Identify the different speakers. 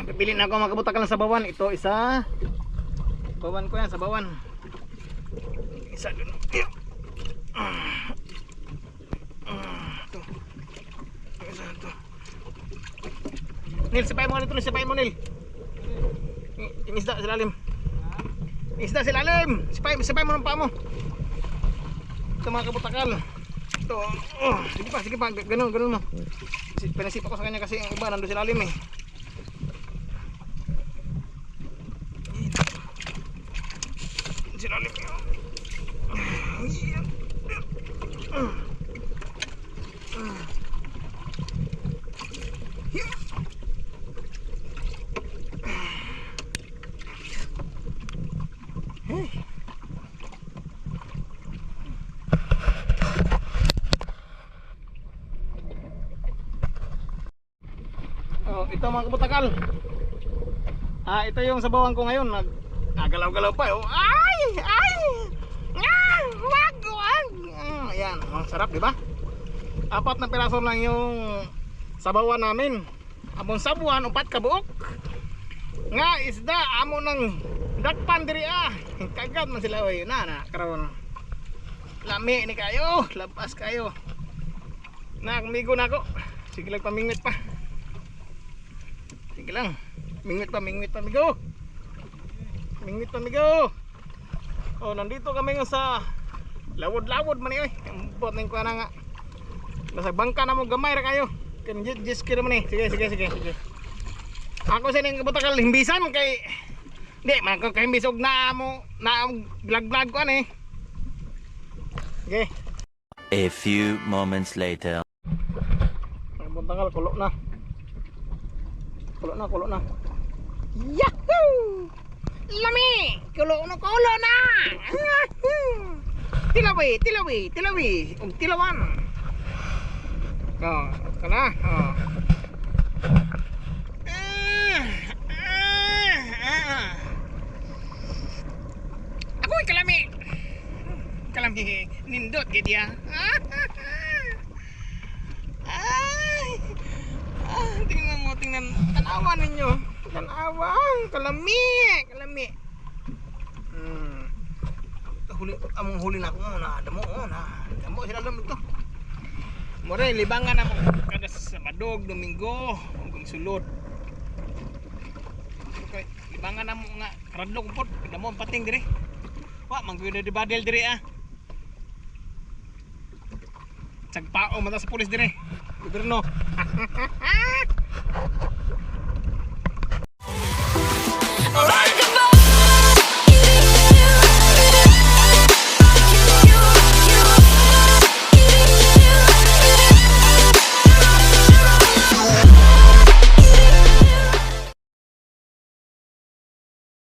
Speaker 1: Pipili na ako mga kabutakal ng sabawan. Ito isa. Sabawan ko yan, sabawan. Isa dun. Ito. Isa ito. Nil, sipain mo nga dito. Sipain mo, Nil. Yung isda sa lalim. Isda sa lalim. Sipain, sipain mo ng paa mo. Ito mga kabutakal. Ito. Oh, sige pa, sige pa. Ganun, ganun mo. Pinasipa ko sa kanya kasi ang iba nandun sa lalim eh. Sa lalim. Hey. Oh, ito mga kabutakal. Ah, ito yung sabawan ko ngayon. Nagalaw-galaw pa. Oh. Ay! Ay! Ah! Wag! Wag! Ayan, ang sarap, di ba? 4 na piraso lang yung sabawan namin. Among sabuan, 4 ka buok. Nga isda amo nang dakpan diri ah. Kagat man sila oy. Na na karon. Lami ni kayo, labas kayo. Na migo na ako. Sige lang pamingwit pa. Sige lang. Mingwit pa, migo. Mingwit pa, migo. Oh, nandito kami ngayon sa lawod-lawod man eh. Ambot ning kuha na nga. Nasa bangka na mo gamay ra kayo. Kan jis kira man eh. Sige, sige, sige, sige. Ako sa ning kabutakal himbisan kay di man ko kay himbis og na mo na vlog-vlog ko ani. Sige.
Speaker 2: A few moments later.
Speaker 1: Kabutakal kulo na. Kulo na, kulo na. Yahoo! Lami! Kulo na, kulo na! Yahoo! Tilawi, tilawi, tilawi. Ug tilawan. Oh, kana. Oh. Ah. Ako'y kalami. Kalami nindot gid ya. Ay. Ah, tingnan mo, tingnan. Tanawa ninyo. Tanawa, kalami, kalami. Huli, among huli na ako na damo oh, na. Damo sila damo ito. More libangan ako kada Sabado, Domingo, hanggang sulod. Okay, libangan na mo nga karadlok pod, damo ang pating dire. Wa man gyud di badel dire ah. Sagpao man ta sa pulis dire. Gobyerno.